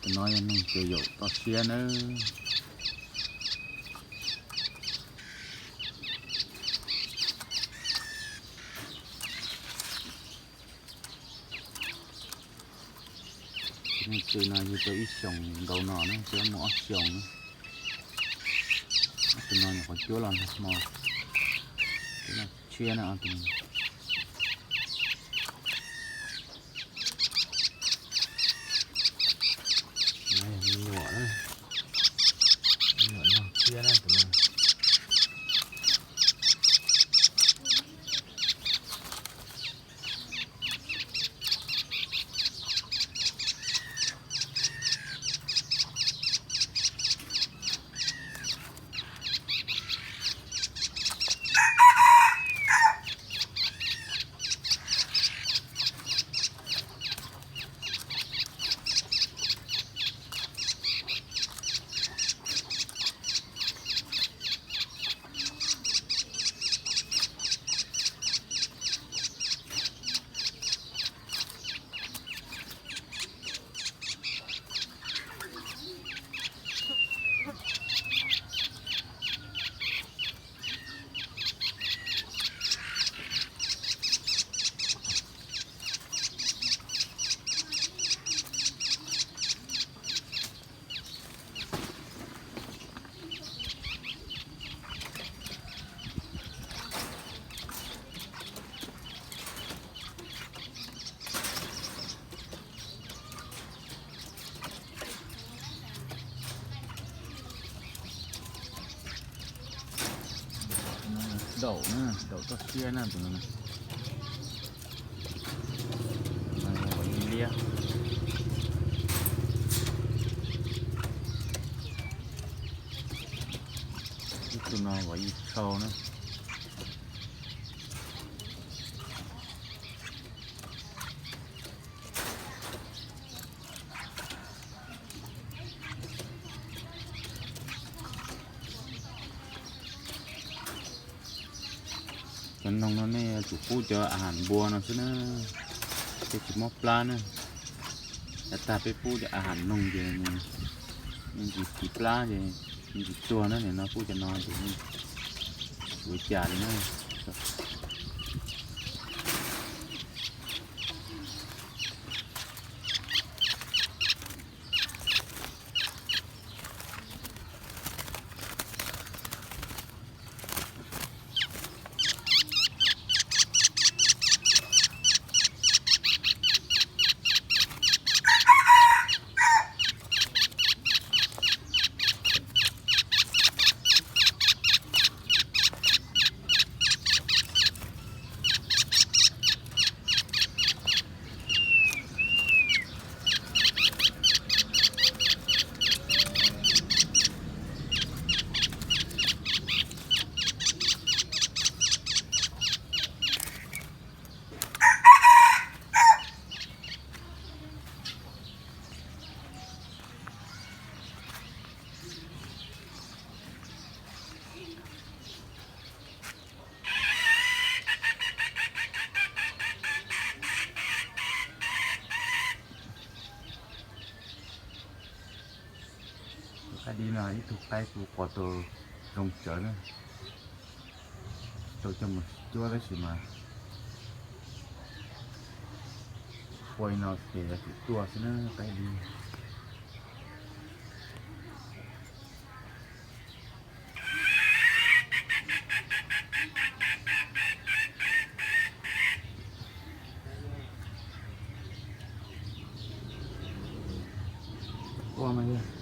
Tus no yog noog cua yaum toj siab nawb. Tus no yug tau ib xyoos nkaus no na, twb muaj ob xyoos na. Ob tug no nyuam qhuav cuab los nag hmo, cuab los tshiab na ob tug no. Me nyuam na, me nyuam nog tshiab na tus no. Daum na, daum toj siab na tus no. Ua ib liab. Ib tug no ua ib tshau na. Cov noog no nej yuav tsum pub cov a ham npua no xwb na, peb tsis muab plab na. Yav tag peb pub cov a ham noog ces nws ntsis tiv plab ces nws ntsis tuag na, nim no pub cov no ces ua cas li na. Qaib dib no ib tug qaib kuv quas tau zoo tsawv na, tau coj mus cuab tab sis mas ua li no ces yuav tsum tuaj xwb na qaib dib. Ua mas yog